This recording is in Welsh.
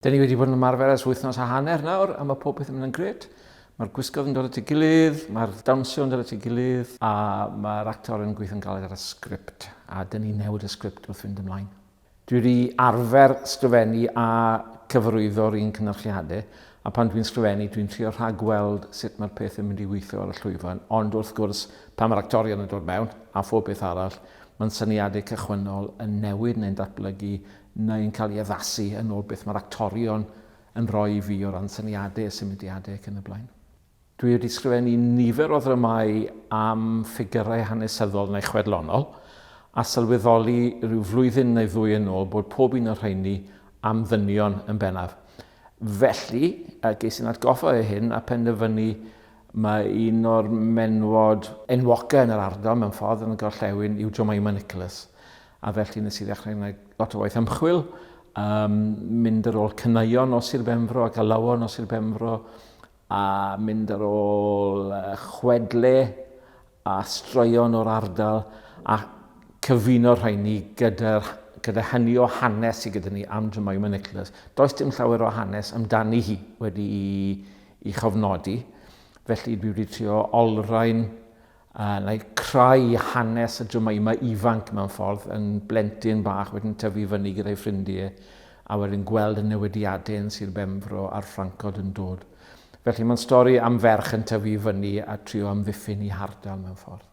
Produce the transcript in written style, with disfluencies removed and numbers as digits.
Dyn ni wedi bod yn ymarfer ers wythnos a hanner nawr, a mae pob peth yn mynd yn grêt. Mae'r gwisgoedd yn dod at ei gilydd, mae'r dawnsio yn dod at ei gilydd, a mae'r actor yn gweithio'n galed ar y sgript, a dyn ni'n newid y sgript wrth fynd ymlaen. Dwi wedi arfer sgrifennu a cyfarwyddo'r un cynyrchiadau, a pan dwi'n sgrifennu dwi'n trio rhagweld sut mae'r peth yn mynd i weithio ar y llwyfan, ond wrth gwrs pan mae'r actorion yn dod mewn, a phob peth arall, mae'n syniadau cychwynnol yn newid neu'n datblygu neu'n cael ei addasu yn ôl beth mae'r actorion yn rhoi i fi o ran syniadau, symudiadau ac yn y blaen. Dwi wedi sgrifennu nifer o ddramâu am ffigyrau hanesyddol neu chwedlonol, a sylweddoli rhyw flwyddyn neu ddwy yn ôl bod pob un o'r rheini am ddynion yn bennaf. Felly, ges i'n atgoffa o hyn a penderfynu mae un o'r menywod enwoca yn yr ardal mewn ffordd yn y gorllewin yw Jemima Nicholas. A felly nes i ddechrau gwneud lot o waith ymchwil, um, mynd ar ôl caneuon o Sir Benfro ac alawon o Sir Benfro, a mynd ar ôl chwedle a straeon o'r ardal, a cyfuno'r rhaini gyda, gyda hynny o hanes sydd gyda ni am Jemima Nicholas. Does dim llawer o hanes amdani hi wedi i, i chofnodi, felly dwi wedi trio olrhain A neu creu hanes y Jemima ifanc mewn ffordd, yn blentyn bach wedyn tyfu fyny gyda'i ffrindiau a wedyn gweld y newidiadau yn Sir Benfro a'r Ffrancod yn dod. Felly mae'n stori am ferch yn tyfu fyny a trio amddiffyn ei hardal mewn ffordd.